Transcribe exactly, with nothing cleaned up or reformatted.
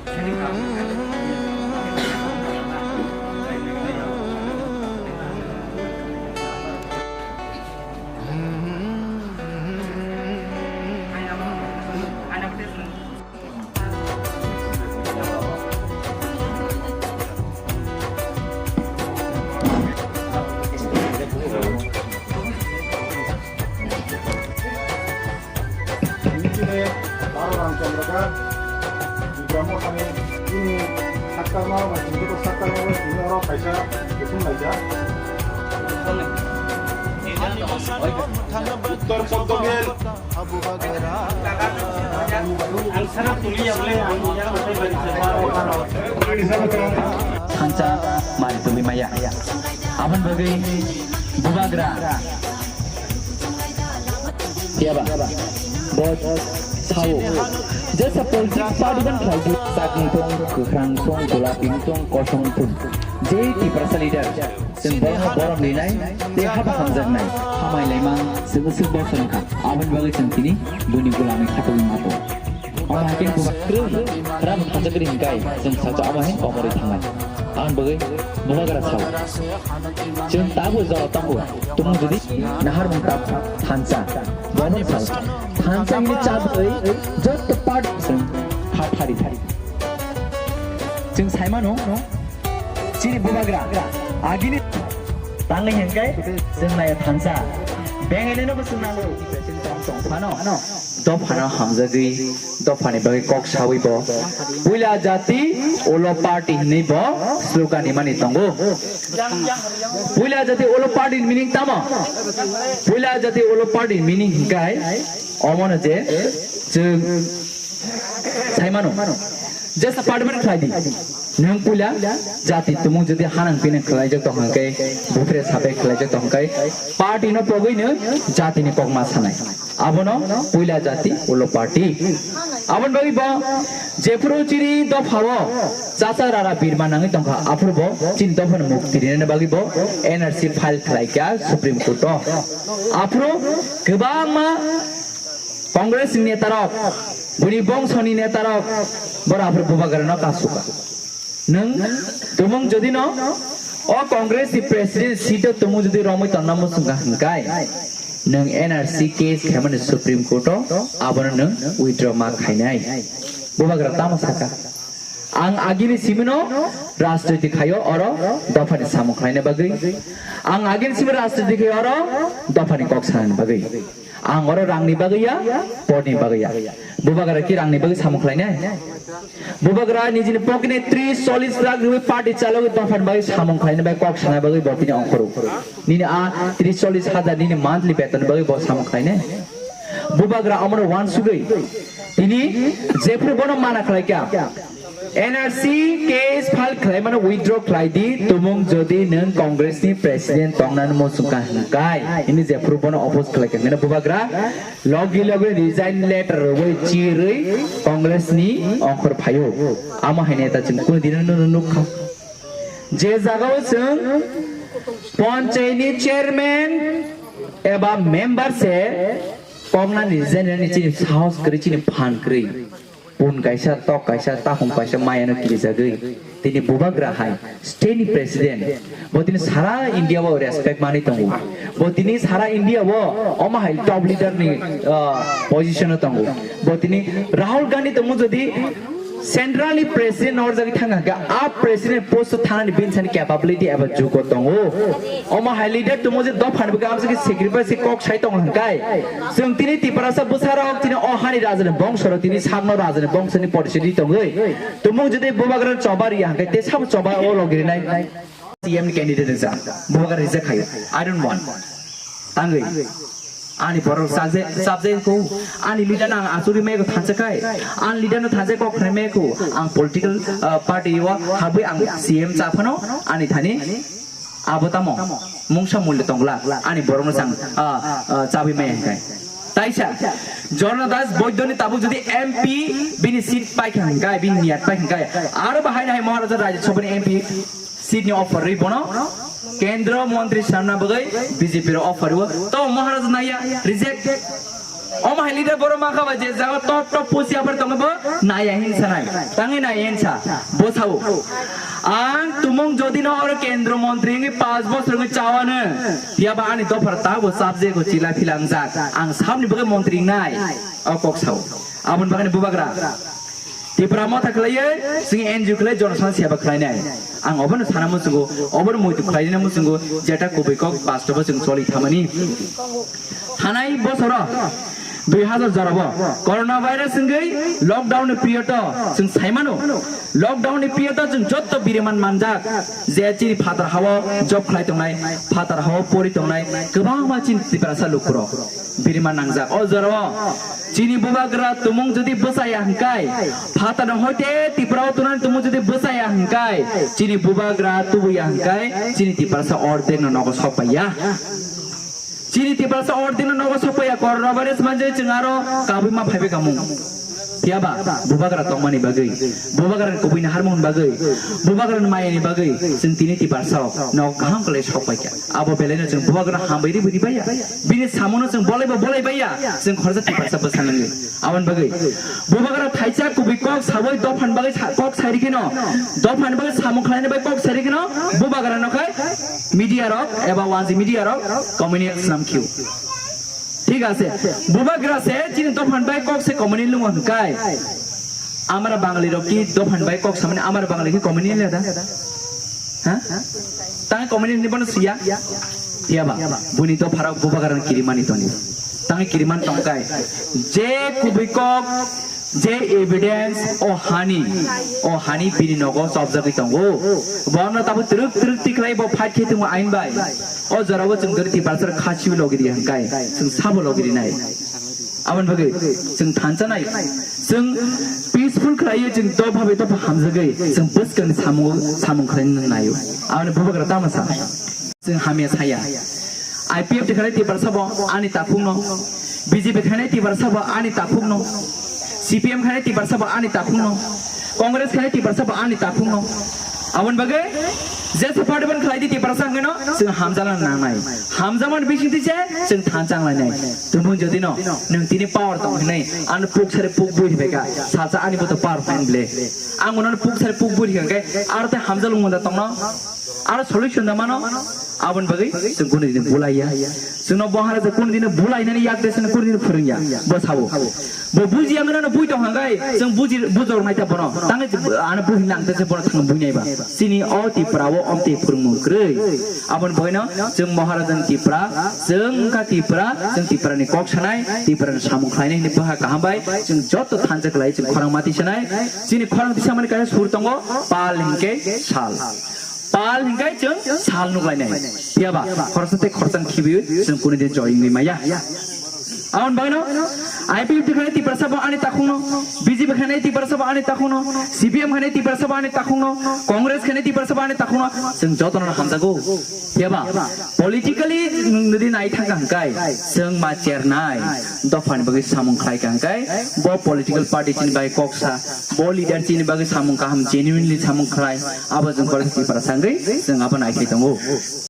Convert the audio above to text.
Ini sini Baro Ramchandra ka, Ibrahim kami ini sakta mau, masih itu sakta mau, ini orang kaisa, itu aja. Uttar Poddomel. Ang sarap tuloy ako, ang iya, matay balik sa Thansa mari tumi maya. Abon bagwi bubagra. Yaba. Bot. Sao. Jesa politics party ban khlai di. Sakni tong, kwkhwrang tong, golap tong, kosom tong. J T Prasa leader. Chwng borokno borom rinai tei haba hamjaknai. Hamai laimang chwng swk bosong kha. Aboni bagwi chwng tini buini gulami khatungwi mato. Omo hai khe bubagra kwrwi, khram hamjakri hwnkai chwng sacha omo hai komorwi thangnai. Aboni bagwi bubagra sao. Chwng tabuk jora tongo. Tumung jodi naharmung ta thansa. Bono sao. Thansa hwnwi chabwi joto part chwng pha phari thari. Chwng saimano. Chini bubagra, agini tangwi hwnkai chwng naiya thansa. Bengainino bo chwng nango. Tongphano, dophano hamjagwi, dophani bagwi kok sawi bo. Puila jati ulo party hinwi bo slogan ni mani tongo. Puila jati ulo party ni meaning tamo? Puila jati ulo party ni meaning hwnkai omono je chwng saimano. Jesa party ban khlai di. Nwng puila jati tumung jodi hanang pinang khlaijak tong hwnkhe, bufre sabai khlaijak tong hwnkhe, party no pogwi nw jati ni kokma sanai. Abono puila jati ulo party. Aboni bagwi bo jephuru chini dophao chacha rara birma nangwi tongkha, aphuru bo chini dophano mukti rinani bagwi bo N R C file khlaikha Supreme Court o. Aphuru kwbangma Congress ni netarok, bini bongso ni netarok, bora aphuru bubagra no kasuka. Nwng tumung jodi no o Congress ni president seat o tumung jodi romwi tonna muchungkha hwnkai, nwng N R C case khaimani Supreme Court o abono nwng withdraw ma khainai. Bubagra tamo saka? Ang agini simino rajniti khaio oro dophani samung khlaina bagwi. Ang agini simino rajniti khaio oro dophani kok sanani bagwi. Ang oro rangni bagwi ya, porni bagwi ya. Bubagra ki rangni bagwi samung khlainai? Bubagra nijini pokni tris chollis lakh rwi party chalogwi dophani bagwi samung khlaina bai kok sana bagwi bo tini ongkhoro. Nini a tris chollis hajar nini monthly beton bagwi bo samung khlainai? Bubagra omono wansugwi tini jephuru bono mana khlaikha. N R C case file khlaimano withdraw khlai di, tumung jodi nwng Congress ni president tongnani muchungkha hwnkai, hini jephuru bono oppose khlaikha hwnkheno bubagra logi logi resign letter rwwi chirwi Congress ni ongkhor phaio. Amo hai neta chwng kunu dino no nukha. Je jagao chwng ponchai ni chairman eba member se koknani resign ni chini sahos kwrwi, chini phan kwrwi. Pun kaisa, tok kaisa, tahum kaisa mayano kirijagwi. Tini bubagra hai state ni president. Bo tini sara India o respect mani tongo. Bo tini sara India o omo hai top leader ni, ah, position o tongo. Bo tini Rahul Gandhi tongmo jodi central ni president norjagwi thang kha, a president post o thanani bini sani capability eba jugo tongo. Omo hai leader tongmo je dophani bagwi amsaki sacrifice kok sai tongo hwnkai. Chwng tini Tiprasa bwsarok tini o hani rajani bongsorok tini sakno rajani bongsoni porishidi tongwi. Tumung jodi bubagra choba riya hwnkhe te sabo choba o logirinai. C M candidate rijak. Bubagra reject khayo. I don't want. Tangwi. Ani borok chajak, chapjak ko. Ani leader no ang achugwi maya ko thansa khai. Ani leader no thansa kok khnai maya ko. Ang political, uh, party o habwi ang C M cha phano ani thani abo tamo mungsa mulya tongla ani borok no chang, ah, ah, chabwi maya hwnkhe. Taisa Jharna Das Boidyo ni tabuk jodi M P bini seat paikha hwnkhe, bini niyat paikha hwnkhe, aro bahai nai Maharaja Rajya Sabha ni M P seat ni offer rwi bono Kendra Montri swnamna bagwi B J P ro offer rwo. To Maharaja naiya reject. Omo hai leader borok ma kha ba je jaga top top post yapar tongo bo naya hinsa nai. Tangi naya hinsa. Bo sao. Ang tumung jodi no oro kendro montri wngwi panch bosor wngwi chawano. Phiya ba ani dophar ta bo subject o chila philangjak. Ang sabni bagwi montri wngnai. O kok sao. Aboni bagwi bubagra. Tipra motha khlaiwi, chwng N G O khlai, jonosana seba khlainai. Ang obono sana muchungo, obono muitu khlaina muchungo, jeta kubui kok bastobo chwng choli thamani. Thanai bosoro dui hazar jorabo corona virus wngwi lockdown ni period o chwng saimano. Lockdown ni period o chwng jotto biriman manjak, je chini phatar hao job khlai tongnai, phatar hao pori tongnai, kwbangma chini Tiprasa lukurok biriman nangjak. O jorao chini bubagra tumung jodi bwchaya hwnkhe, phatarno hoite Tiprao tunani tumung jodi bwchaya hwnkhe, chini bubagra tubuya hwnkhe, chini Tiprasa ordek no nogo sokpaiya. Chini Tiprasa ordek no nogo sokpaiya, coronavirus manjai chwng aro kabui ma phaibai kamung. Phiya ba, bubagra tongmani bagwi, bubagra ni kubui ni harmoni bagwi, bubagra ni maya ni bagwi, chwng tini Tiprasa no kaham khlai sokpaikha. Abo belai no chwng bubagra hambai ri bui ri baiya. Bini samono chwng bolaibo bolai baiya, chwng khoroksa Tiprasa bwsa nangwi. Aboni bagwi bubagra thaisa kubui kok sawi dophani bagwi sa-, kok sai rikhe no, dophani bagwi samung khlaina bai kok sai rikhe no, bubagra no khai media rok eba wanji media rok community snam khiu. Thik ase, bubagra se chini dophani bai kok se community lungo hwnkai. Amara Bangali rok ki dophani bai kok samani amara Bangali ki community le da? Ha? Tang community ni bono siya? Phiya ba, buni dopharok bubagra ni kirimani toni. Tang kiriman tongkai. Je kubui kok, je evidence o hani, o hani bini nogo chopjagwi tongo. Bono tabo twrwk twrwk tiklai bo fight khe tongo ain bai. O jorao chwng dori Tiprasa khasi logi ri hwnkai, chwng sabo logi rinai. Aboni bagwi chwng thansa nai, chwng peaceful khlaiwi chwng dopha bai dopha hamjagwi chwng bwskangni samung, samung khlaina naio. Aboni bubagra tamo sa? Chwng hamya saya. I P F T khainai Tiprasa bo ani takhukno, B J P khainai Tiprasa bo ani takhukno, C P M khainai Tiprasa bo ani takhukno, Congress khainai Tiprasa bo ani takhukno. Aboni bagwi jesa party ban khlai di Tiprasa hwnkhe no chwng hamjakna nangnai. Hamjakmani bisingtwi se chwng thansa wnglainai. Tumung jodi no nwng tini power tong hinwi ano puk sari puk bui rwbaikha, salsa ani boto power phain ble. Ang uno puk sari puk bui rwkha hwnkhe aro tei hamjak lungmung da tongno? Aro solution da mano? Aboni bagwi chwng kunu dino bulaiya. Chwngno Maharaja kunu dino bulainani yak desano kunu dino phwrwngya. Bo sabo. Bo bujiya mano bui tong hangkai, chwng buji, bujor naita bono. Tangwi ano buhi nang tese bono thang bui naiba. Chini o Tipra o omtwi phwrwngmung kwrwi. Aboni bagwino chwng Maharaja ni Tipra, chwng wngkha Tipra, chwng Tipra ni kok sanai, Tipra ni samung khlainai hinwi bwkha kaham bai. Chwng joto thansa khlai chwng khorang mati sanai. Chini khorang tisamani kaisa sur tongo, pal hinkhe sal. Pal hinkhe chwng sal nuklainai. Phiya ba, khoroksa tei khoroksa khibiwi chwng kunu din joy wngwi maya. Aboni bagwino I P F T khainai Tiprasa bo ani takhukno, B J P khainai Tiprasa bo ani takhukno, C P M khainai Tiprasa bo ani takhukno, Congress khainai Tiprasa bo ani takhukno, chwng jotono hamjago. Phiya ba, politically nwng nodi nai thangkha hwnkhe, chwng ma chernai, dophani bagwi samung khlai kha hwnkhe, bo political party chini bagwi kok sa, bo leader chini bagwi samung kaham genuinely samung khlai, abo chwng khoroksa Tiprasa wngwi chwng abo nai khai tongo.